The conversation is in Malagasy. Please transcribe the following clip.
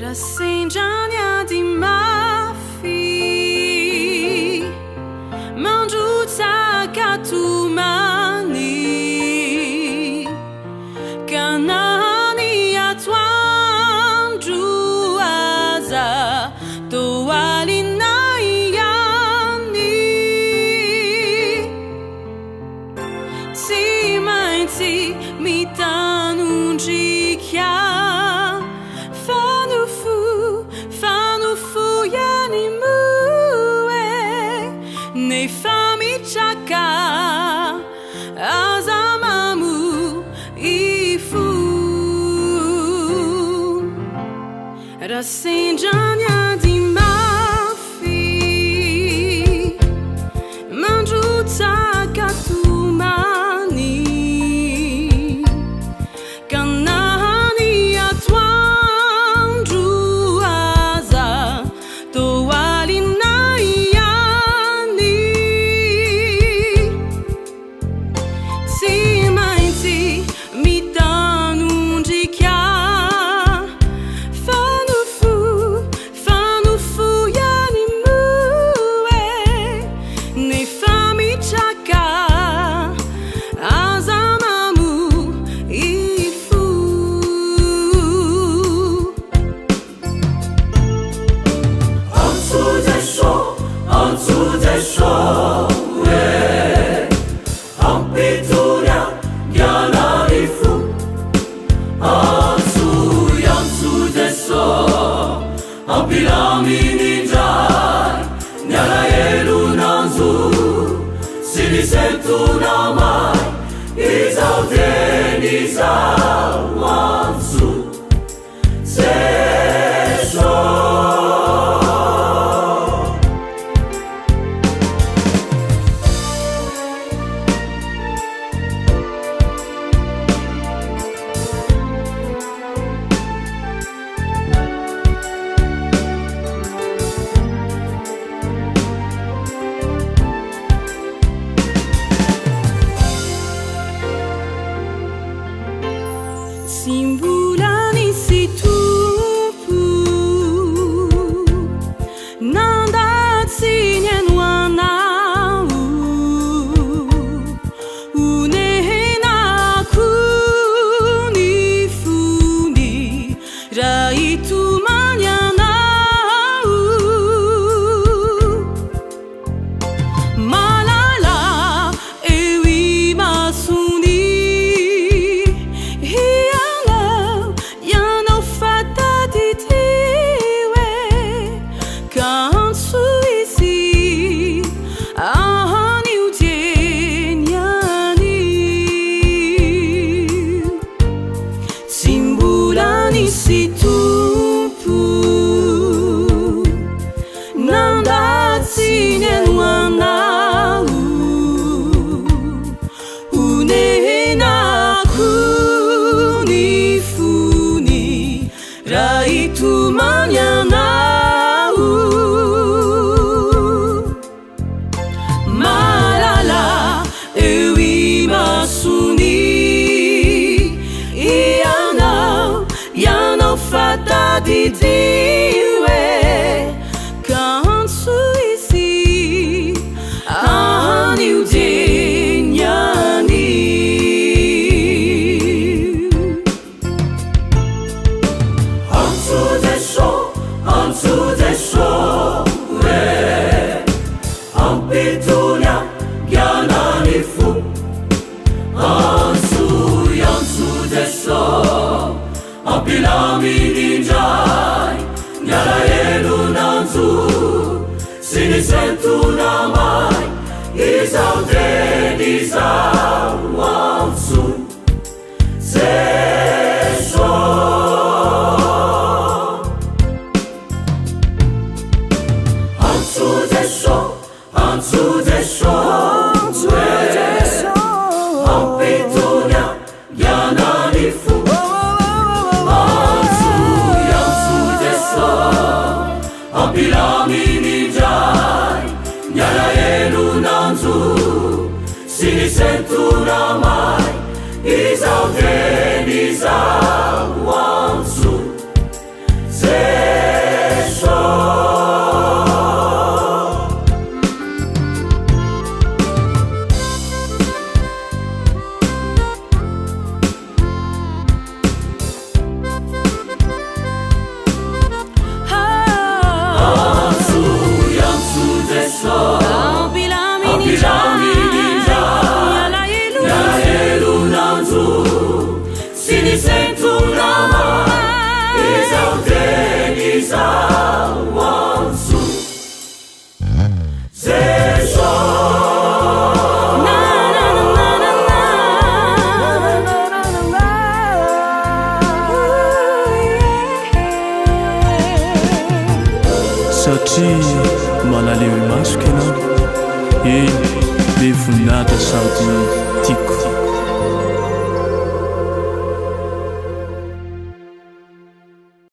Raha sendra ny ady mafy mandrotsaka tomany ka na ny atoandro aza toa alina ihany. Tsy maintsy mitanondrika fa nofo, fa nofo ihany moa e, nefa mitraka aza mamo ifo. Raha sendra ny ady mafy mandrotsaka tomany ka na ny atoandro aza toa alina ihany. Tsy maintsy mitanondrika fa nofo, fa nofo ihany moa e, nefa mitraka aza mamo ifo. 主在说，主在说，喂，ampitona mianarivo, antso antso Jeso, ampilaminindray ny alahelo nanjo sy ny sento namay, izao teny izao antso Jeso. Tsy mbola nisy tompo nanda tsy nihaino anao, onenako ny fony raha hitomany anao. Malala eo imasony ianao, ianao fa Sy ny sento namay Izao teny izao antso Jeso. Satria malaleo imasoko ianao, eny be voninahitra sady tiako.